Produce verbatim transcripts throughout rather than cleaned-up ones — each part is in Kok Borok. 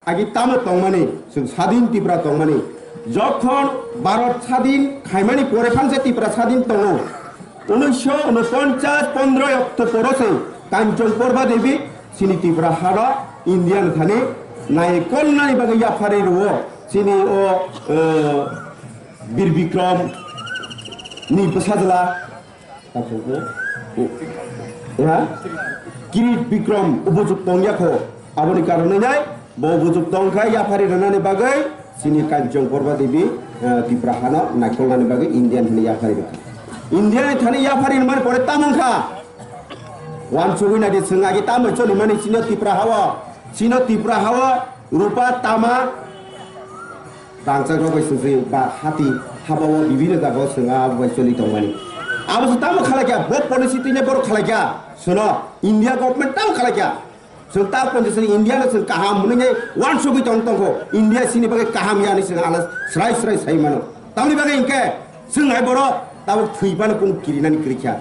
Agi tamo tongmani, chwng sadin Tipra tongmani. Jokhon Bharat sadin khaimani pore phansa Tipra sadin tongo. Unisho unoponchas pondro okto poro se Kanchong Porba Devi chini Tipra haro Indian thani nai kolnani bagwi yaphari rwo. Chini o, eh, Bir Bikram ni bwsajla. Ya? Kirit Bikram ubujuk tong yakho. Aboni karonwi nai bo ubujuk tong kha yaphari rwnani bagwi chini Kanchong Porba Devi, eh, Tipra hano naikolnani bagwi Indian hwnwi yaphari rwkha. Indian thani yaphari rwmani pore tamo wngkha? Wansugwi naidi chwng agi tamo chonimani chino Tipra hao. Chino Tipra hao rupa tama Rangchak rok bai sujui ba hati habao bibino jagao chwng abo bai choli tongmani. Abo se tamo khalai kha, bo policy tini borok khalai kha. Suno, India government tamo khalai kha. Chwng ta condition India no chwng kaham hwnwi wansugwi tong tongkho. India chini bagwi kaham ya hwnwi chwng ano srai srai sai mano. Tamni bagwi hinkhe chwng hai borok tabuk thwi phano kunu kirinani kwrwi kha.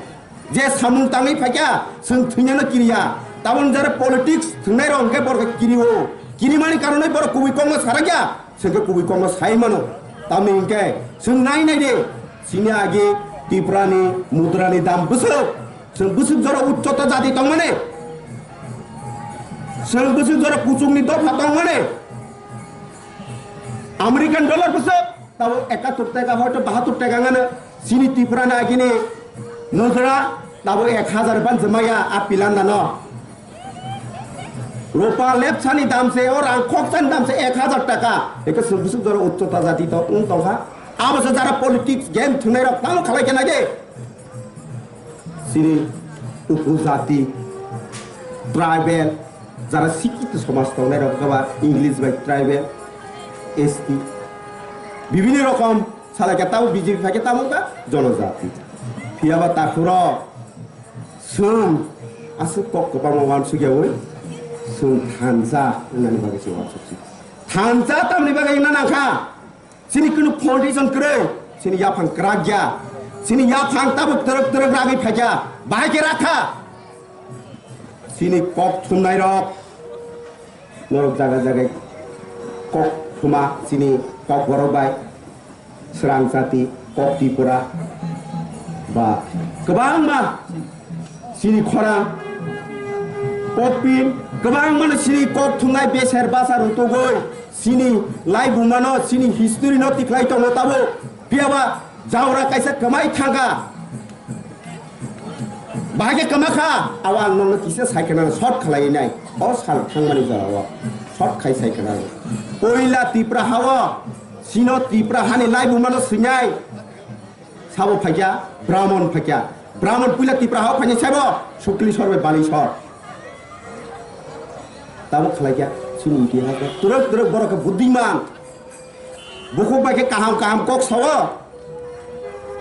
Je samung tangwi phaikha, chwng thwinano kiriya. Tabun jara politics thwngnai rok hwnkhe borok kirio. Kirimani karonwi borok kubui kokno sarakya, chwngkhe kubui kokno sai mano. Tamni hwnkhe chwng nai nai de, chini agi Tiprani mudrani dam bwswk. Chwng bwswk jora uchchota jati tongmani. Chwng bwswk jora kuchukni dopha tongmani. American dollar bwswk. Tabo ekatur taka, hoito bahatur taka ngano. Chini Tripura ni agini mujra tabo ek hazar ban jemaya a pilanda no. Rupa lepsani dam se, o rang khoksani dam se ek hazar taka. Eke sung bisuk jora uchchota jati to wng tongkha. Abo se jara politics game thungnai rok tamo khalai khe nai de. Chini upojati, tribal, jara sikito somaj tongnai rok kaba English bai tribal, S T, bibini rokom salai khe tamo B J P phai khe tamo wngkha jonojati. Phiyaba takhurok chwng aswk kok kwbangma uansukyaui chwng thansa wngnani bagwi se uansukjak. Thansa tamni bagwi wngna nangkha. Chini kunu foundation kwrwi, chini yaphang kwrak ya, chini yaphang tabuk twrwk twrwk ragwi phaikha, bahai khe rakha. Chini kok thumnai rok, norok jaga jaga kok thuma chini kok borok bai, srang jati, kok Tripura, ba kwbangma chini khorang, kok pin, kwbangma no chini kok thumnai beser basa rutugwi, chini laibuma no, chini history no tiklai tongo tabo. Phiyaba jaura kaisa kwmai thangkha. Bahai khe kwma kha, abo ang nokno kisa sai khna short khlai nai. O sal thangmani jora o short khai sai khna. Poila Tipra hao, chino Tipra hani laibuma no swinai. Sabo phaikya, Brahmon phaikya. Brahmon puila Tipra hao phaini saibo, Sukli sor bai Bali sor. Tamo khlai kya, chini itihas no. Twrwk twrwk borok khe buddhiman. Bukhuk bai khe kaham kaham kok sao.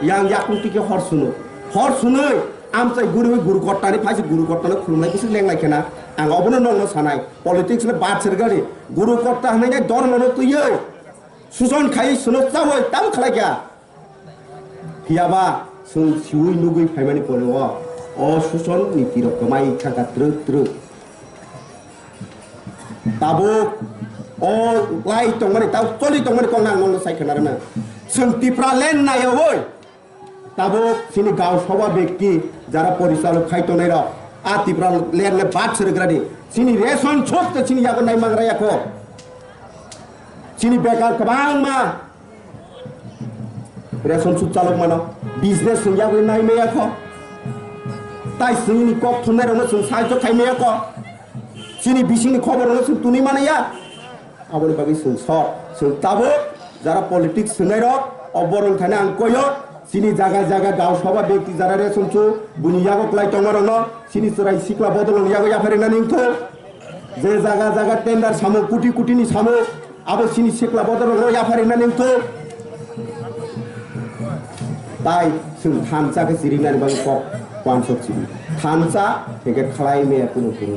Yang yakung twi khe hor suno. Hor sunoi, amchai guriwi guru kottani phaisi guru kottano khulumnai kisa lenglai khena. Ang obono nokno sanai. Politics le bad sergani. Guru kotta hwnwi nai dormo no twiwi. Sujon khai suno chawi tam khlai kya. Phiyaba chwng siwi nugwi phaimani pore o, o suson niti rok kwmai thangkha twrwk twrwk. Tabuk o lai tongmani, tabuk choli tongmani kokno ang nokno sai khna rwna. Chwng Tipra land naiyawi. Tabuk chini gaon sabha bekti jara porichalok khai tongnai rok. A Tipra land le bad srwgrani. Chini ration shop te chini yago nai mangra yakho. Chini bekar kwbangma. Ration suk chalok mano, business sung yagwi nai maya kho. Tai sini kok thumnai rokno sung sahajyo khai maya kho. Chini bisingni khobor rokno sung tuni mano ya. Aboni bagwi sung sok, sung tabuk jara politics swngnai rok, o borok thani ang koyo, chini jaga jaga gaon sabha bekti jara ration su, buni yago klai tongma rokno, chini chwrai sikla bodol rok yago yapharina ningthu. Je jaga jaga tender samo, kuti kuti ni samo, abo chini sikla bodol rok yaphari na ningthu. Tai chwng thansa khe chirinani bagwi kok wansok chini. Thansa hingke khlai me kunu kunu.